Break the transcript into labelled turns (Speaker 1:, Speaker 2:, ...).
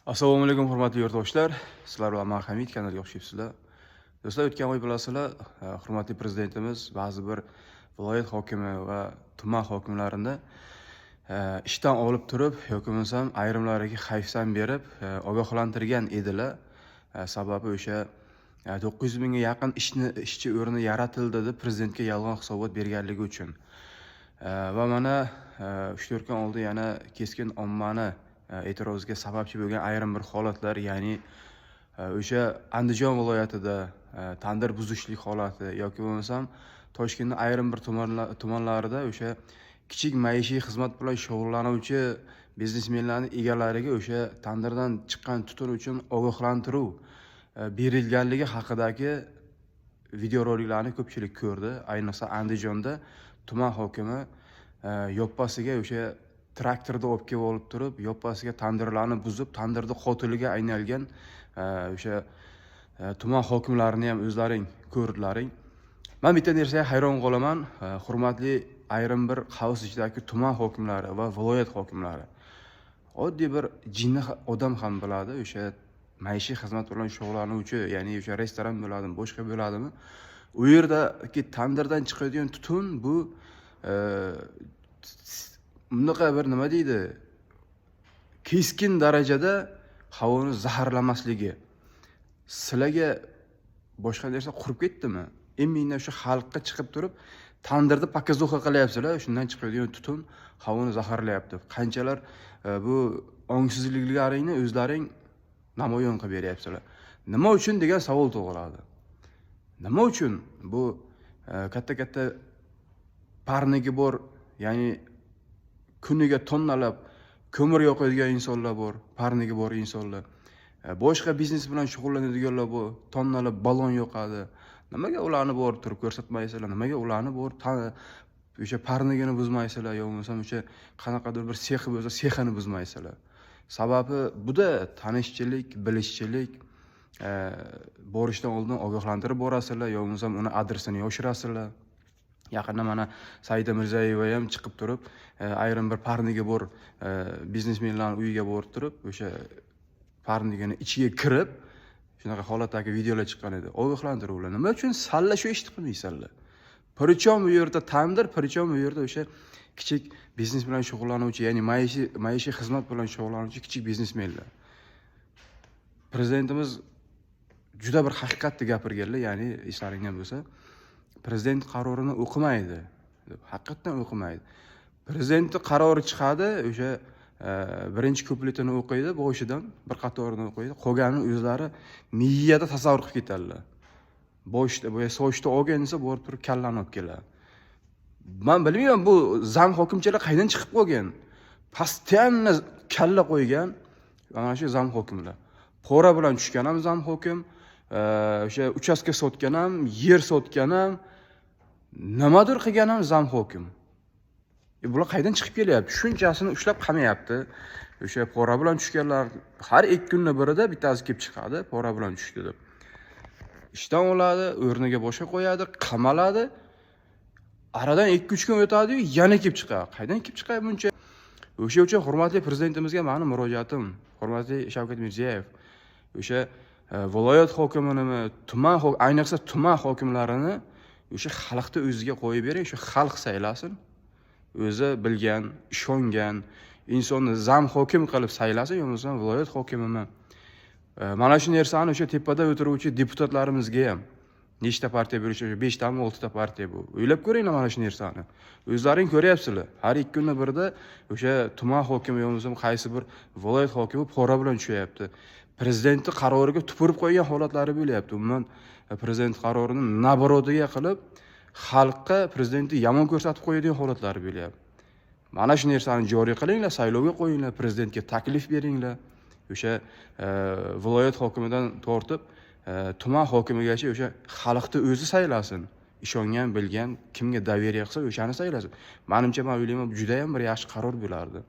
Speaker 1: Assalomu alaykum, hurmatli yurtdoshlar. Sizlar bilan man Hamid, kanalga xush kelibsizlar. Do'stlar, o'tgan oy bilasizlar, hurmatli prezidentimiz ba'zi bir viloyat hokimi va tuman hokimlarini ishdan olib turib yoki bo'lmasam ayrimlariga hayfsan berib, ogohlantirgan edilar. Sababi o'sha 900 mingga yaqin ishchi o'rni yaratildi deb prezidentga yolg'on hisobot berganligi uchun. Va mana 3-4 kun oldin yana keskin ommani e'tiroziga sababchi bo'lgan ayrim bir holatlar, ya'ni o'sha Andijon viloyatida tandir buzishlik holati yoki bo'lmasam Toshkentning ayrim bir tumanlarida o'sha kichik maishiy xizmat bilan shug'ullanuvchi biznesmenlarning egalariga o'sha tandirdan chiqqan tutun uchun ogohlantiruv berilganligi haqidagi videoroliklarni ko'pchilik ko'rdi. Ayniqsa Andijonda tuman hokimi yoppasiga o'sha traktorda olib kelib olib turib, yoppasiga tandirlarni buzib, tandirni qotiliga aylangan o'sha tuman hokimlarini ham o'zlaring ko'rdilaring. Man bitta narsaga hayron qolaman, hurmatli ayrim bir xavf ichidagi tuman hokimlari va viloyat hokimlari. Oddiy bir jinni odam ham biladi, o'sha maishiy xizmat bilan shug'ullanuvchi, ya'ni o'sha restoran bo'ladimi, boshqa bo'ladimi, u yerdagi tandirdan chiqadigan tutun bu bunaqa bir nima deydi, keskin darajada havoni zaharlamasligi. Sizlarga boshqa narsa qurib ketdimi? Именно shu xalqqa chiqib turib tandirni показуха qilyapsizlar, shundan chiqadigan tutun havoni zaharlayapti. Qanchalar bu ongsizliklaringni o'zlaring namoyon qilib beryapsizlar. Nima uchun degan savol tug'iladi. Nima uchun bu katta-katta parnigi bor, ya'ni kuniga tonnalab ko'mir yoqadigan insonlar bor, parnigi bor insonlar. Boshqa biznes bilan shug'ullanadiganlar bor, tonnalab balon yoqadi. Nimaga ularni borib turib ko'rsatmaysizlar? Nimaga ularni borib o'sha parnigini buzmaysizlar yo bo'lmasam o'sha qanaqadir bir sexi bo'lsa, sexini buzmaysizlar? Sababi buda tanishchilik, bilishchilik, borishdan oldin ogohlantirib borasizlar yo bo'lmasam uni adresini yoshirasizlar. Yaqinda mana Saida Mirziyoyeva ham chiqib turib, ayrim bir parnigi bor biznesmenlarning uyiga borib turib, o'sha parnigini ichiga kirib, shunaqa holatdagi videolar chiqqan edi. Ogohlantiruvlar. Nima uchun salla shu ishni qilmaysanlar? Причем u yerda tandir, причем u yerda o'sha kichik biznes bilan shug'ullanuvchi, ya'ni maishiy xizmat bilan shug'ullanuvchi kichik biznesmenlar. Prezidentimiz juda bir haqiqatni gapirganlar, ya'ni eslaringda bo'lsa, prezident qarorini o'qimaydi deb, haqiqatdan o'qimaydi. Prezidentning qarori chiqadi, o'sha birinchi kupletini o'qiydi, boshidan bir qatorini o'qiydi, qolganini o'zlari miyada tasavvur qilib ketadilar. Boshda boya sochni olgan desa, borib turib kallani olib keladi. Man bilmayman, bu зам hokimchalar qayerdan chiqib qolgan? Постоянно kalla qo'ygan mana shu зам hokimlar. Pora bilan tushgan ham зам hokim, o'sha uchastka sotgan ham, yer sotgan ham, nimadir qilgan ham зам hokim. Bular qayerdan chiqib kelyapti? Shunchasini ushlab qamayapti. O'sha pora bilan tushganlar har 2 kunda birida bittasi kelib chiqadi, pora bilan tushdi deb. Ishdan oladi, o'rniga boshqa qo'yadi, qamaladi. Aradan 2-3 kun o'tadi-yu, yana kelib chiqadi. Qayerdan kelib chiqadi buncha? O'sha uchun hurmatli prezidentimizga meni murojaatim, hurmatli Shavkat Mirziyoyev, o'sha viloyat hokiminimi, tuman ayniqsa tuman hokimlarini o'sha xalqni o'ziga qo'yib bering, o'sha xalq saylasin. O'zi bilgan, ishongan insonni зам hokim qilib saylasin, yo bo'lmasam viloyat hokimimi. Mana shu narsani o'sha tepada o'tiruvchi deputatlarimizga ham, nechta partiya bo'lishi, o'sha 5 tami, 6 ta partiya bu. O'ylab ko'ringlar mana shu narsani. O'zlaring ko'ryapsizlar. Har 2 kunda birda o'sha tuman hokimi yo bo'lmasam qaysi bir viloyat hokimi pora bilan tushyapti. Prezidentning qaroriga tupurib qo'ygan holatlari bo'lyapti. Umuman prezident qarorini наоборот iga qilib, xalqqa prezidentni yomon ko'rsatib qo'yadigan holatlari bo'lyapti. Mana shu narsani joriy qilinglar, saylovga qo'yinglar, prezidentga taklif beringlar. O'sha viloyat hokimidan tortib tuman hokimigacha o'sha xalqni o'zi saylasin. Ishongan, bilgan, kimga доверие qilsa o'shani saylasin. Menimcha, men o'ylayman, bu juda ham bir yaxshi qaror bo'lardi.